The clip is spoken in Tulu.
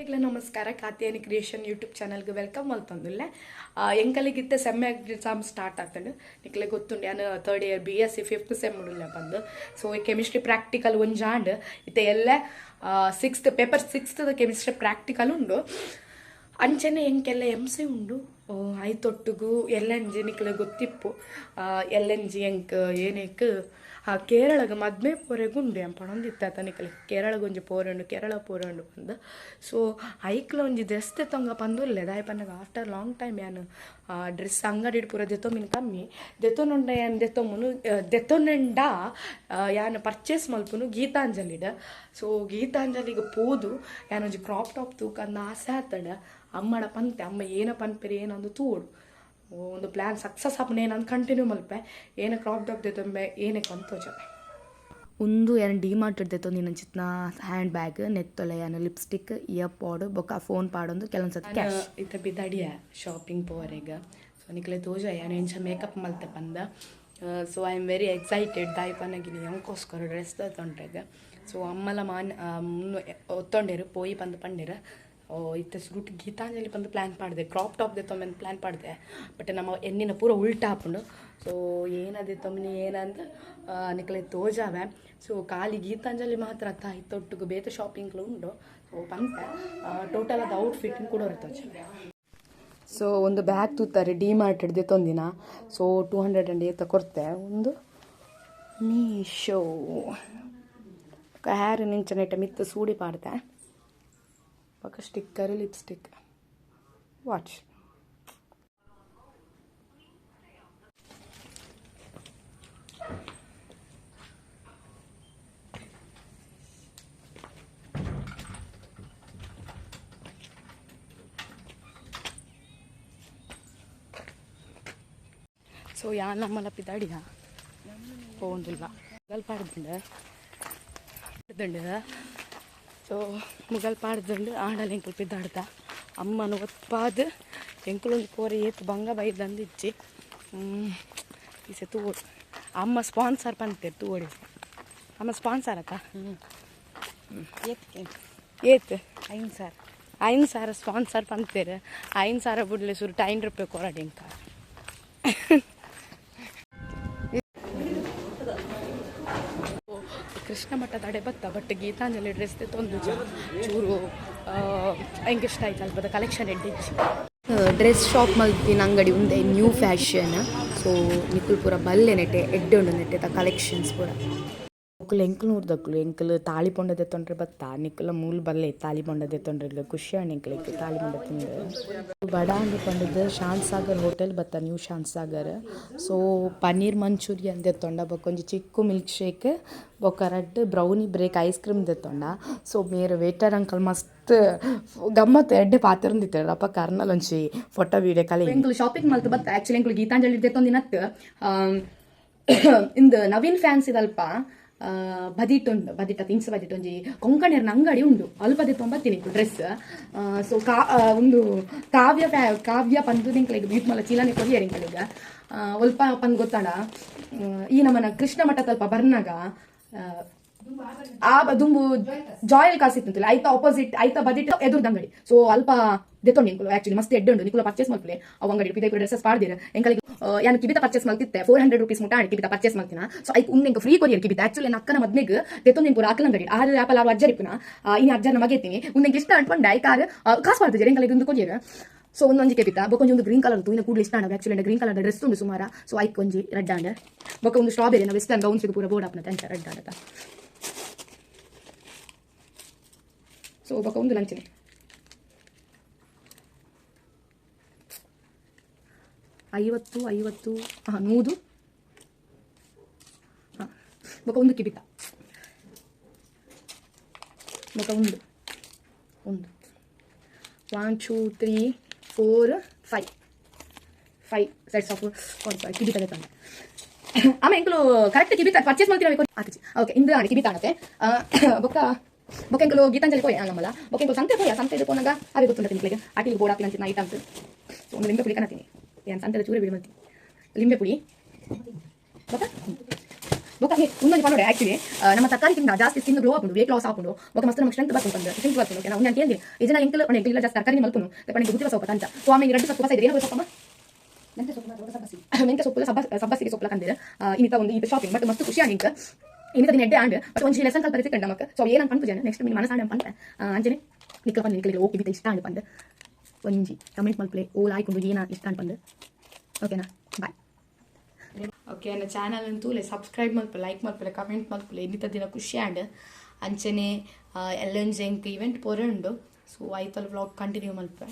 ನಮಸ್ಕಾರ ಕಾತ್ಯಾಯಿನಿ ಕ್ರಿಯೇಷನ್ ಯೂಟ್ಯೂಬ್ ಚಾನಲ್ಗೆ welcome ಮಲ್ತೊಂದುಲ್ಲೆ ಎಂಕಲಿಗಿತ್ತ ಸೆಮ್ ಎಕ್ಸಾಮ್ ಸ್ಟಾರ್ಟ್ ಆಗ್ತಂಡು ನಿಕ್ಲೆ ಗೊತ್ತುಂಡು ಯಾನು third year B S C fifth sem ಉಳ್ಳೆ ಬಂದು. ಸೊ ಕೆಮಿಸ್ಟ್ರಿ ಪ್ರಾಕ್ಟಿಕಲ್ ಒಂಜಾಂಡ್ ಇತ್ತೆ ಎಲ್ಲ sixth paper sixth chemistry practical ಉಂಡು. ಅಂಚನೆ ಎಂಕೆಲ್ಲ ಎಮ್ ಸಿ ಉಂಡು. ಐತೊಟ್ಟುಗು ಎಲ್ ಎನ್ ಜಿ ನಿಕ್ಲೆ ಗೊತ್ತಿಪ್ಪು. ಎಲ್ ಎನ್ ಜಿ ಎಂಕ್ ಏನೇಕ್ ಕೇರಳಗ ಮದ್ಮೆ ಪೋರೆಗುಂಡು ಎಂಪಣೊಂದಿತ್ತ ನಿಕಲೆ ಕೇರಳಗ ಒಂಜಿ ಪೋರೆ ಉಂಡು, ಕೇರಳ ಪೋರೆ ಉಂಡು ಪಂದ್. ಸೊ ಐಕ್ಲ ಒಂಜಿ ಡ್ರೆಸ್ ದೆತ್ತೊಂಗ ಪಂದುಲ್ಲೆ ದಾಯೆ ಪನ್ನಗ ಆಫ್ಟರ್ ಲಾಂಗ್ ಟೈಮ್ ಯಾನ್ ಡ್ರೆಸ್ ಅಂಗಡಿ ಪೂರ ದೆತ್ತೊಂಬಿನ ಕಮ್ಮಿ ದೆತ್ತೊನುಂಡ ಯಾನ್ ದೆತ್ತೊಂಬುನು ದೆತ್ತೊನೆಂಡ ಯಾನ್ ಪರ್ಚೇಸ್ ಮಲ್ಪುನು ಗೀತಾಂಜಲಿಡ್. ಸೊ ಗೀತಾಂಜಲಿಗೆ ಪೋದು ಯಾನ್ ಒಂಜಿ ಕ್ರಾಪ್ ಟಾಪ್ ತೂಕಂದ ಆಸೆ ಆತಂಡ. ಅಮ್ಮಡ ಪಂತೆ ಅಮ್ಮ ಏನ ಪನ್ಪೆರ್ ಏನಂದು ತೂವೊಡು ಒಂದು ಪ್ಲ್ಯಾನ್ ಸಕ್ಸಸ್ ಆಪುನ ಏನಂದು ಕಂಟಿನ್ಯೂ ಮಲ್ಪೆ ಏನ ಕ್ರಾಪ್ ಟಾಪ್ ದೆತ್ತೊಂಬೆ ಏನಕ್ಕೆ ಅಂತ. ಉಂದು ಯಾನ್ ಡಿ ಮಾರ್ಟ್ ದೆತ್ತೊಂದಿನ ಚಿತ್ನ ಹ್ಯಾಂಡ್ ಬ್ಯಾಗ್ ನೆತ್ತೊಲೆ ಯಾನ್ ಲಿಪ್ಸ್ಟಿಕ್ ಇಯರ್ ಪಾಡ್ ಬೊಕ್ಕ ಫೋನ್ ಪಾಡೊಂದು ಕೆಲವೊಂದು ಸತಿ ಕ್ಯಾಶ್. ಇತ್ತೆ ಬಿದಡಿಯ ಶಾಪಿಂಗ್ ಪೋವರೆಗ್. ಸೊ ನಿಕ್ಲೆ ತೋಜ ಯಾನ್ ಎಂಚ ಮೇಕಪ್ ಮಲ್ತೆ ಪಂದ. So I am very excited ದಾಯೆ ಪನ್ನಗಿನಿ ಎಂಕೋಸ್ಕರ ಡ್ರೆಸ್ ದೆತ್ತೊಂಡ್ರೆಗ್. ಸೊ ಅಮ್ಮಲ ಮಾನ್ ಒತ್ತೊಂಡೇರು ಪೋಯಿ ಪಂದ್ ಪಂಡೇರು. ಇತ್ತೆ ಸುರುಟ್ ಗೀತಾಂಜಲಿ ಪಂದ್ ಪ್ಲ್ಯಾನ್ ಪಾಡ್ದೆ, ಕ್ರಾಪ್ ಟಾಪ್ ದೆತ್ತೊಂಬೆಂದ್ ಪ್ಲ್ಯಾನ್ ಪಾಡ್ದೆ. ಬಟ್ ನಮ್ಮ ಎಣ್ಣಿನ ಪೂರ ಉಲ್ಟಾ ಆಪುಂಡು. ಸೊ ಏನ ದೆತ್ತೊಂಬಿನಿ ಏನಂದ್ ನಿಕ್ಲೆ ತೋಜಾವೆ. ಸೊ ಖಾಲಿ ಗೀತಾಂಜಲಿ ಮಾತ್ರ ಅತ್ತ ಇತ್ತೊಟ್ಟುಗು ಬೇತೆ ಶಾಪಿಂಗ್ಲು ಉಂಡು. ಸೊ ಪಂತೆ ಟೋಟಲ್ ಅದು ಔಟ್ಫಿಟ್ ಕೂಡ ತೋಜಾವೆ. ಸೊ ಒಂದು ಬ್ಯಾಗ್ ತೂತಾರೆ ಡಿ ಮಾರ್ಟ್ ದೆತ್ತೊಂದಿನ. ಸೊ 200 ಅಂಡ್ ಏತ ಕೊರ್ತೆ. ಒಂದು ಮೀಶೋ ಹೇರ್ ನಿಂಚನೆಟ ಮಿತ್ತು ಸೂಡಿ ಪಾಡ್ದೆ. ಬೊಕ ಸ್ಟಿಕ್ಕರ್ ಲಿಪ್ಸ್ಟಿಕ್ ವಾಚ್. ಸೊ ಯಾನ್ ನಮ್ಮಲ ಪಿದಾಡಿಯ ಪೋಂದಿಲ್ಲ ಮುಗಲ್ ಪಾಡ್ದುಂಡು. ಸೊ ಮುಗಲ್ ಪಾಡ್ದುಂಡು ಆಂಡಲ ಎಂಕುಲು ಪಿದಾಡ್ದ ಅಮ್ಮನ ಒತ್ಪಾದ್ ಎಂಕುಲೊಂಜಿ ಪೋರೆ ಏತ್ ಬಂಗ ಬೈದಂದು ಇಜ್ಜಿ. ಈಸೆ ತೂವೊಡು ಅಮ್ಮ ಸ್ಪಾನ್ಸರ್ ಪಂತೇರು ತೂವೊಡಿ. ಅಮ್ಮ ಸ್ಪಾನ್ಸರ್ ಅತ್ತ ಏತ್ 5 ಸಾವಿರ. 5,000 ಸ್ಪಾನ್ಸರ್ ಪಂತೇರು. 5,000 ಬುಡ್ಲೆ ಸುರುಟು 5 ರೂಪಾಯಿ ಕೊರಡು ಎಂಕ. ಕೃಷ್ಣ ಮಠದ ಅಡೆ ಬತ್ತ ಬಟ್ ಗೀತಾಂಜಲಿ ಡ್ರೆಸ್ ತೊಂದು ಚೂರು ಎಂಕ್ ಇಷ್ಟ ಆಯ್ತು ಅಲ್ಪದ ಕಲೆಕ್ಷನ್ ಎಡ್ಡಿಜ್ಜಿ. ಡ್ರೆಸ್ ಶಾಪ್ ಮಲ್ತಿನ ಅಂಗಡಿ ಉಂದೆ ನ್ಯೂ ಫ್ಯಾಷನ್. ಸೊ ನಿಕುಲ್ ಪೂರ ಬಲ್ಲೆ ನೆಟೆ ಎಡ್ಡೆ ಉಂಡು ನೆಟ್ಟೆದ ಕಲೆಕ್ಷನ್ಸ್ ಪೂರ. ಅಕುಲು ಎಂಕುಲು ಎಂಕುಲು ತಾಳಿ ಪೊಂಡ ದೆತ್ತೊಂಡ್ರೆ ಬತ್ತ ನಿಕುಲ ಮೂಲು ಬಲ್ಲೆ ತಾಳಿ ಪೊಂಡ ದೆತ್ತೊಂಡ್ರೆ ಖುಷಿ ಆಂಡ್ ಎಂಕ್ಲೆಗ್ ತಾಳಿ ಪೊಂಡ ತಿಂದು. ಬಡ ಅಂದ್ ಪಂಡುದು ಶಾಂತ್ ಸಾಗರ್ ಹೋಟೆಲ್ ಬತ್ತ ನ್ಯೂ ಶಾಂತ್ ಸಾಗರ್. ಸೊ ಪನ್ನೀರ್ ಮಂಚೂರಿಯನ್ ದೆತ್ತೊಂಡ ಬೊಕ ಒಂಜಿ ಚಿಕ್ಕು ಮಿಲ್ಕ್ ಶೇಕ್ ಬೊಕ ರಡ್ಡ್ ಬ್ರೌನಿ ಬ್ರೇಕ್ ಐಸ್ ಕ್ರೀಮ್ ದೆತ್ತೊಂಡ. ಸೊ ಮೇರ್ ವೇಟರ್ ಅಂಕಲ್ ಮಸ್ತ್ ಗಮ್ಮತ್ ಎಡ್ಡೆ ಪಾತೆರೊಂದಿತ್ತೆರ್. ಅಪ ಕರ್ನಲ್ ಒಂಜಿ ಫೋಟೋ ವೀಡಿಯೋ ಕಲೆ. ಎಂಕುಲು ಶಾಪಿಂಗ್ ಮಲ್ತ್ ಬತ್ತ. ಆಕ್ಚುಲಿ ಎಂಕುಲು ಗೀತಾಂಜಲಿ ದೆತ್ತೊಂದಿನತ್ ಇಂದು ನವೀನ್ ಫ್ಯಾನ್ಸಿದಲ್ಪ ಬದಿಟ್ ಉಂಡು, ಬದಿಟ ತಿಂಗ್ಸ್ ಬದಿಟ್ ಒಂಜಿ ಕೊಂಕಣಿಯರ್ನ ಅಂಗಡಿ ಉಂಡು. ಅಲ್ಪ ದೆತ್ತೊಂಬತ್ತೀನಿ ಡ್ರೆಸ್. ಸೊ ಕಾ ಒಂದು ಕಾವ್ಯ ಫ್ಯಾ ಕಾವ್ಯ ಪಂದು ಎಂಕ್ಲೆಗ್ ಬೀಟ್ ಮಲ್ಲ ಚೀಲನೆ ಕೊರಿಯರ್ ಎಂಕಲೆಗ್. ಒಲ್ಪ ಪಂದ್ ಗೊತ್ತಾಡ ಈ ನಮ್ಮನ ಕೃಷ್ಣ ಮಠ ತಲ್ಪ ಬರ್ನಾಗ ಆ ದುಂಬು ಜಾಯಲ್ ಕಾಸಿತ್ತಂತಲ್ಲ ಐತ ಆಪೋಸಿಟ್ ಐತ ಬದಿಟ್ ಎದುರ್ದ ಅಂಗಡಿ. ಸೊ ಅಲ್ಪ ದೆತ್ತೊಂಡು ಎಂಕುಲು. ಆಕ್ಚುಲಿ ಮಸ್ತ್ ಎಡ್ಡೆ ಉಂಡು, ನಿಕುಲ ಪರ್ಚೇಸ್ ಮಲ್ಪುಲೆ. ಅವು ಅಂಗಡಿ ಪಿದೈ ಡ್ರೆಸ್ಸಸ್ ಪಾಡ್ದಿರ. ಎಂಕಲಿಗೆ ಯಾನ್ ಕಿಬಿತ ಪರ್ಚೇಸ್ ಮಲ್ತಿತ್ತೆ 400 ರುಪೀಸ್ ಮುಟ ಕಿಬಿತ ಪರ್ಚೇಸ್ ಮಲ್ತಿನ. ಸೊ ಐಕ್ ಉಂದು ಎಂಕ್ ಫ್ರೀ ಕೊರಿಯರ್ ಕಿಬಿತ. ಆಕ್ಚುಲಿ ನನ್ನ ಅಕ್ಕನ ಮದ್ಮೆಗ್ ದೆತ್ತೊಂದು ಪೂರ ಅಕ್ಕನ ಅಂಗಡಿ ಆರು ಆಪಲ್ ಆರು ಅಜ್ಜರಿಪ್ಪುನ ಇನಿ ಅಜ್ಜನ ಮಗೆತ್ತೀನಿ ಉಂದು ಇಷ್ಟ ಅಂಟ್ಕೊಂಡೆ ಐಕ್ ಆರು ಕಾಸು ಪಾಡ್ದಿದ್ದಾರೆ ಎಂಕಲಿಗೆ ಒಂದು ಕೊರಿಯರ್. ಸೊ ಒಂದೊಂಜಿ ಕೆಪಿತ ಬೊಕ ಒಂಜಿ ಒಂದು ಗ್ರೀನ್ ಕಲರ್ ತೂಯಿನ ಕೂಡಲೇ ಇಷ್ಟ ಆಂಡ್. ಆಕ್ಚುಲಿ ಗ್ರೀನ್ ಕಲರ್ ಡ್ರೆಸ್ ಉಂಡು ಸುಮಾರ. ಸೊ ಐಕ್ ಒಂಜಿ ರೆಡ್ ಆಂಡ್ ಬೊಕ ಒಂದು ಸ್ಟ್ರಾಬೆರಿ ನಾವು ವೆಸ್ಟರ್ನ್ ಗೌನ್ಸ್ ಪೂರ ಬೋರ್ಡ್ ಆಪುನ ಅಂಚ ರೆಡ್ ಆಂಡತ. ಸೊ ಬೊಕ ಒಂದು ಲಂಚನೆ 50 50 ಹಾಂ 100 ಹಾಂ ಬೊಕ ಒಂದು ಕಿಬಿತ ಬೊಕ ಒಂದು ಒಂದು 1 2 3 4 5 5 ಸೆಟ್ಸ್ ಆಫ್ ಕಿಬಿತ ತಂದೆ. ಆಮೇಲೆ ಎಂಕುಲು ಕರೆಕ್ಟ್ ಕಿಬಿತ ಪರ್ಚೇಸ್ ಮಾಡ್ತೀರ ಆತಿಚಿ. ಓಕೆ ಇಂದು ಆಣಿ ಕಿಬಿತ ಆಣತೆ. ಬೊಕ್ಕ ಬೊಕ್ಕ ಎಂಕುಲು ಗೀತಾಂಜಲಿ ಪೋಯ ನಮ್ಮಲ್ಲ. ಬೊಕ್ಕ ಎಂಕುಲು ಸಂತೆ ಪೋಯ. ಸಂತೆ ಪೋನಾಗ ಅವೇ ಗೊತ್ತುಂಟು ನಿಕ್ಲೆಗ್ ಆಟಿಗೆ ಬೋರ್ಡ್ ಹಾಕಿ ಐಟಮ್ಸ್. ಸೊ ಒಂದು ಲಿಂಬೆ ಪುಡಿ ಕಾಣತೀನಿ. ಏನು ಸಂತೆದ ಚೂರೆ ಬಿಡಿ ಮಲ್ತಿ ಲಿಂಬೆ ಪುಡಿ ಬೊಕ್ಕ ಬೊಕ್ಕ ಉಂದೊಂಜಿ ಪನೊಡೆ. ಆಕ್ಚುಲಿ ನಮ್ಮ ತರಕಾರಿ ತಿಂದ ಜಾಸ್ತಿ ಸ್ಕಿನ್ ಗ್ಲೋ ಆಪುಂಡು, ವೇಟ್ ಲಾಸ್ ಆಪುಂಡು, ಬೊಕ್ಕ ಮಸ್ತ್ ನಮಗೆ ಸ್ಟ್ರೆಂತ್ ಬರ್ಪುಂಡು, ಸ್ಟ್ರೆಂತ್ ಬರ್ಪುಂಡು. ಓಕೆನಾ? ಉಂದು ಕೇಂದಿನಿ ಇದನ್ನ ಎಂಕಲ್ ಎಂಕಲ್ ಇಲ್ಲ ಜಾಸ್ತಿ ತರಕಾರಿ ಮಲ್ಪುನು ಪಂಡ ಬುದ್ಧಿ ಸೊಪ್ಪ ಅಂಚ. ಸೊ ಆಮೇಲೆ ರಡ್ಡ್ ಸೊಪ್ಪು ಬಸ ಏನು ಸೊಪ್ಪಮ್ಮ? ಮೆಂತೆ ಸೊಪ್ಪು ಮತ್ತು ಸಬ್ಬಸಿಗೆ. ಮೆಂತೆ ಸೊಪ್ಪು, ಸಬ್ಬಸಿಗೆ ಸೊಪ್ಪು ಕಂದಿರ. ಇನ್ನಿತ ಒಂದು ಈತ ಶಾಪಿಂಗ್ ಬಟ್ ಮಸ್ತ್ ಖುಷಿ ಆಗಿಂಕ. ಇನ್ನಿತ ದಿನ ಎಡ್ಡೆ ಆಂಡ್, ಬಟ್ ಒಂಜಿ ಲೆಸನ್ ಕಲ್ಪರೆ ಸಿಕ್ಕಂಡ ನಮಕ್. ಸೊ ಏನಂತ ಪನ್ಪುಜಾನ, ನೆಕ್ಸ್ಟ್ ಮೀನ್ ಮನಸಾಂಡ ಪನ್ಪೆ. ಅಂಚನೆ ನಿಕ್ಕಲ ಪಂದ್ ನಿಕ್ಕಲಿಗೆ ಓಕೆ ಬಿತ್ತ ಇಷ್ಟ ಆಂಡ್ ಪಂದ್ ಒಂಜಿ ಕಮೆಂಟ್ ಮಲ್ಪಲೆ. ಓಲ್ ಆಯ್ಕೊಂಡು ಏನ ಇಷ್ಟ ಆಂಡ್ ಪಂದ್. ಓಕೆನಾ? ಬಾಯ್. ಓಕೆ, ನನ್ನ ಚಾನಲ್ ತೂಲೆ, ಸಬ್ಸ್ಕ್ರೈಬ್ ಮಲ್ಪಲೆ, ಲೈಕ್ ಮಲ್ಪಲೆ, ಕಮೆಂಟ್ ಮಲ್ಪಲೆ. ಇನ್ನಿತ ದಿನ ಖುಷಿ ಆಂಡ್. ಅಂಚನೆ ಎಲ್ಲೊಂಜಿ ಎಂಕ್ ಇವೆಂಟ್ ಪೋರೆ ಉಂಡು. ಸೊ ಐತಲ್ ವ್ಲಾಗ್ ಕಂಟಿನ್ಯೂ ಮಲ್ಪೆ.